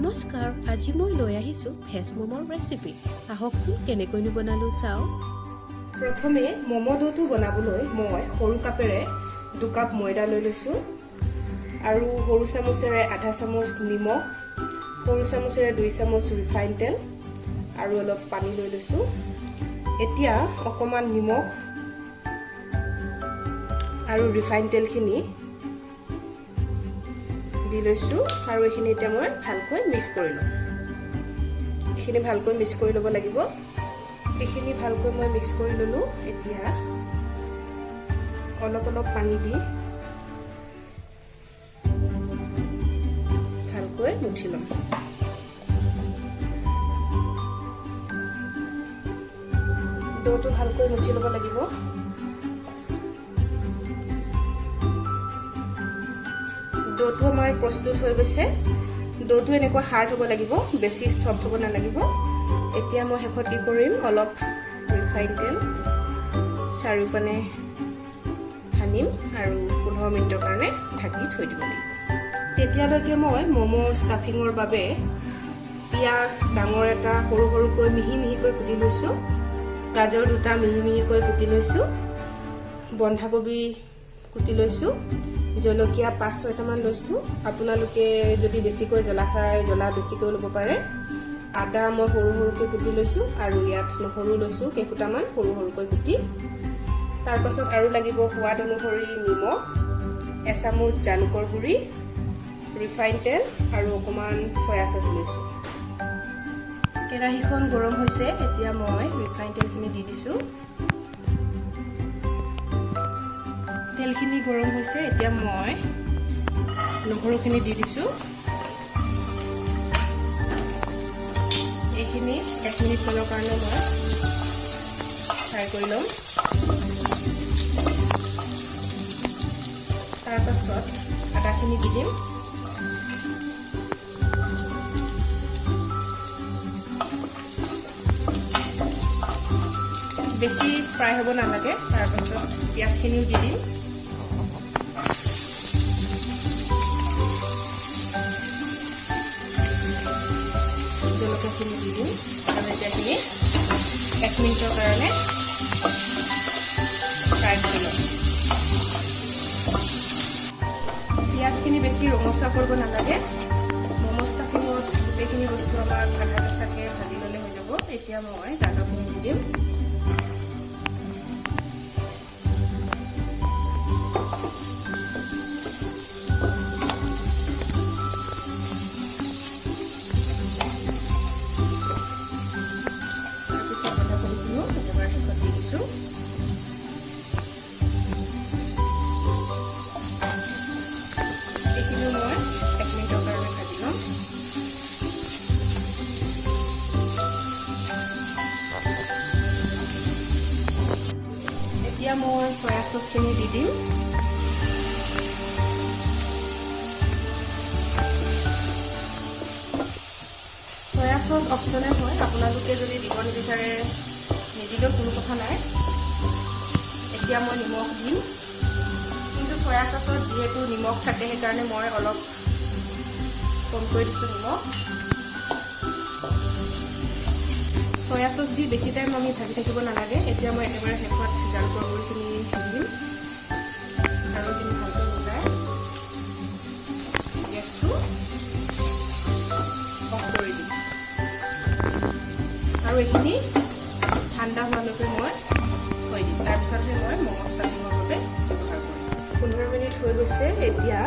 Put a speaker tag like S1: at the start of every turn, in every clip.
S1: নমস্কাৰ, আজি মই লৈ আহিছোঁ ভেজ ম'মৰ ৰেচিপি। আহকচোন, কেনেকৈনো বনালোঁ চাওঁ।
S2: প্ৰথমে ম'ম' ড'টো বনাবলৈ মই সৰু কাপেৰে 2 কাপ ময়দা লৈ লৈছোঁ আৰু সৰু চামুচেৰে আধা চামুচ নিমখ, সৰু চামুচেৰে 2 চামুচ ৰিফাইন তেল আৰু অলপ পানী লৈ লৈছোঁ। এতিয়া অকণমান নিমখ আৰু ৰিফাইন তেলখিনি দি লৈছোঁ আৰু এইখিনি এতিয়া মই ভালকৈ মিক্স কৰি ল'ম। এইখিনি ভালকৈ মিক্স কৰি ল'ব লাগিব। এইখিনি ভালকৈ মই মিক্স কৰি ল'লোঁ। এতিয়া অলপ অলপ পানী দি ভালকৈ মুঠি ল'ম। ড'টো ভালকৈ মুঠি ল'ব লাগিব। ড'টো আমাৰ প্ৰস্তুত হৈ গৈছে। ড'টো এনেকুৱা হাৰ্ড হ'ব লাগিব, বেছি চফ্ট হ'ব নালাগিব। এতিয়া মই শেষত কি কৰিম? অলপ ৰিফাইন তেল চাৰিওপিনে সানিম আৰু 15 মিনিটৰ কাৰণে ঢাকি থৈ দিব লাগিব। তেতিয়ালৈকে মই ম'ম' ষ্টাফিঙৰ বাবে পিঁয়াজ ডাঙৰ এটা সৰু সৰুকৈ মিহি মিহিকৈ কুটি লৈছোঁ, গাজৰ দুটা মিহি মিহিকৈ কুটি লৈছোঁ, বন্ধাকবি কুটি লৈছোঁ, জলকীয়া পাঁচ ছয়টামান লৈছোঁ। আপোনালোকে যদি বেছিকৈ জ্বলা খায়, জ্বলা বেছিকৈ ল'ব পাৰে। আদা মই সৰু সৰুকৈ কুটি লৈছোঁ আৰু ইয়াত নহৰু লৈছোঁ কেইফুটামান সৰু সৰুকৈ কুটি। তাৰপাছত আৰু লাগিব সোৱাদ অনুসৰি নিমখ, এচামুচ জালুকৰ গুড়ি, ৰিফাইন তেল আৰু অকণমান চয়া চচ লৈছোঁ। কেৰাহীখন গৰম হৈছে। এতিয়া মই ৰিফাইন তেলখিনি দি দিছোঁ। তেলখিনি গৰম হৈছে। এতিয়া মই নহৰুখিনি দি দিছোঁ। এইখিনি 1 মিনিটমানৰ কাৰণে মই ফ্ৰাই কৰি ল'ম। তাৰপাছত আদাখিনি দি দিম। বেছি ফ্ৰাই হ'ব নালাগে। তাৰপাছত পিঁয়াজখিনিও দি দিম। জলকীয়াখিনি দি দিম আৰু এতিয়াখিনি 1 মিনিটৰ কাৰণে ফ্ৰাই কৰি ল'ম। পিঁয়াজখিনি বেছি ৰঙচুৱা কৰিব নালাগে। ম'ম' ষ্টাফিঙত গোটেইখিনি বস্তু আমাক আধা কেঁচাকৈ ভাজি ল'লে হৈ যাব। এতিয়া মই গাজৰখিনি দি দিম। তাৰপিছত বন্ধাকবিখিনিও একেবাৰে শেষত দি দিছোঁ। এইখিনিও মই 1 মিনিটৰ কাৰণে ভাজি ল'ম। এতিয়া মই চয়া চচখিনি দি দিম। চয়া চচ অপশ্যনেল হয়, আপোনালোকে যদি দিব নিবিচাৰে নিদিলেও কোনো কথা নাই। এতিয়া মই নিমখ দিম, কিন্তু চয়া চচত যিহেতু নিমখ থাকে, সেইকাৰণে মই অলপ কমকৈ দিছোঁ নিমখ। চয়া চচ দি বেছি টাইম আমি ভাজি থাকিব নালাগে। এতিয়া মই একেবাৰে শেষত জালুকৰ গুড়িখিনি দিম আৰু এইখিনি ভালকৈ মিলাই গেছটো অফ কৰি দিম আৰু এইখিনি ঠাণ্ডা হোৱালৈকে মই থৈ দিম। তাৰপিছতহে মই ম'ম' ষ্টাফিঙৰ বাবে ব্যৱহাৰ কৰিম। 15 মিনিট হৈ গৈছে। এতিয়া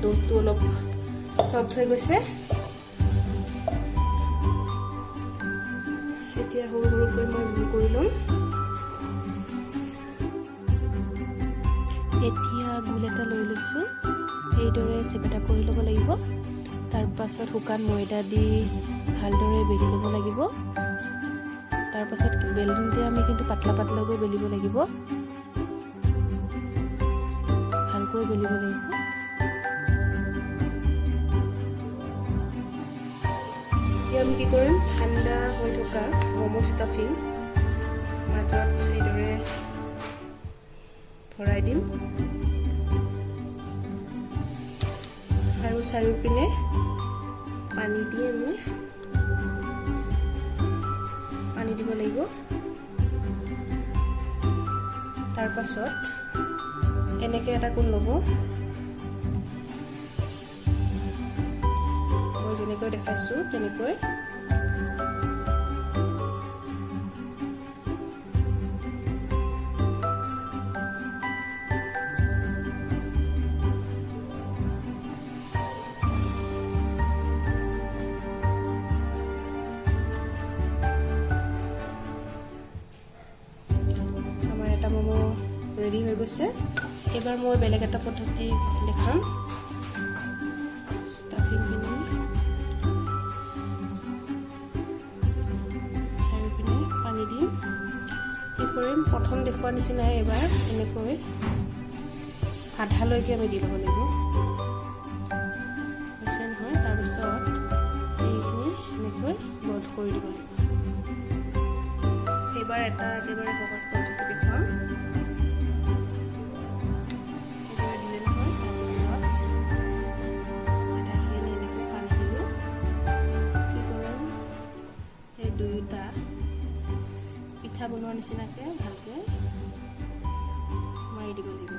S2: ড'টো অলপ চফ্ট হৈ গৈছে। এতিয়া সৰু সৰুকৈ মই গোল কৰি ল'ম।
S1: এতিয়া গোল এটা লৈ লৈছোঁ। এইদৰে চেপেটা কৰি ল'ব লাগিব। তাৰপাছত শুকান ময়দা দি ভালদৰে বেলি ল'ব লাগিব। তাৰপাছত বেলোঁতে আমি কিন্তু পাতলা পাতলাকৈ বেলিব লাগিব, ভালকৈ বেলিব লাগিব।
S2: এতিয়া আমি কি কৰিম? ঠাণ্ডা হৈ থকা ম'ম' ষ্টাফিং মাজত এইদৰে ভৰাই দিম। আৰু চাৰিওপিনে পানী দি আমি পানী দিব লাগিব। তাৰপাছত এনেকৈ এটা কোণ ল'ব, মই যেনেকৈ দেখাইছোঁ তেনেকৈ। আমাৰ এটা ম'ম' ৰেডি হৈ গৈছে। এইবাৰ মই বেলেগ এটা পদ্ধতি দেখাম। ষ্টাফিংখিনি চাৰিওপিনে পানী দিম। কি কৰিম? প্ৰথম দেখুওৱা নিচিনাই এইবাৰ এনেকৈ আধালৈকে আমি দি ল'ব লাগিব। হৈছে নহয়? তাৰপিছত এইখিনি এনেকৈ বইল কৰি দিব লাগিব। এইবাৰ এটা একেবাৰে সহজ পদ্ধতি দেখুৱাম। এইদৰে দিলে নহয়, তাৰপিছত আধাখিনি এনেকৈ পানী দিলোঁ। কি কৰিম? এই দুয়োটা পিঠা বনোৱাৰ নিচিনাকৈ ভালকৈ মাৰি দিব লাগিব।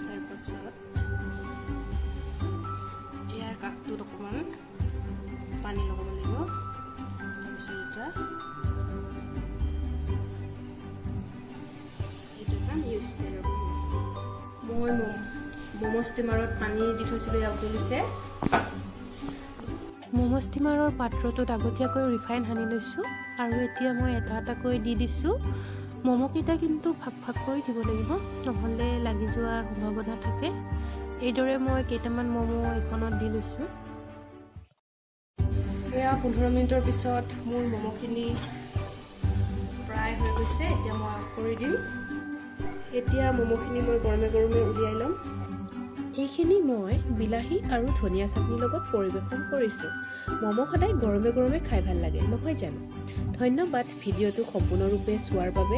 S2: তাৰপাছত ইয়াৰ কাষটোত অকণমান পানী লগাব লাগিব। তাৰপিছত এইটো এটা নিউ ষ্টাইলৰ ম'ম'। মই ম'ম' ষ্টিমাৰত পানী দি থৈছিলোঁ, এয়া উতলিছে।
S1: ম'ম' ষ্টিমাৰৰ পাত্ৰটোত আগতীয়াকৈ ৰিফাইন সানি লৈছোঁ আৰু এতিয়া মই এটা এটাকৈ দি দিছোঁ। ম'ম'কেইটা কিন্তু ভাগ ভাগ কৰি দিব লাগিব, নহ'লে লাগি যোৱাৰ সম্ভাৱনা থাকে। এইদৰে মই কেইটামান ম'ম' এইখনত দি লৈছোঁ।
S2: এয়া 15 মিনিটৰ পিছত মোৰ ম'ম'খিনি প্ৰায় হৈ গৈছে। এতিয়া মই অফ কৰি দিম। এতিয়া ম'ম'খিনি মই গৰমে গৰমে উলিয়াই ল'ম।
S1: এইখিনি মই বিলাহী আৰু ধনিয়া চাটনিৰ লগত পৰিৱেশন কৰিছোঁ। ম'ম' সদায় গৰমে গৰমে খাই ভাল লাগে, নহয় জানো? ধন্যবাদ ভিডিঅ'টো সম্পূৰ্ণৰূপে চোৱাৰ বাবে।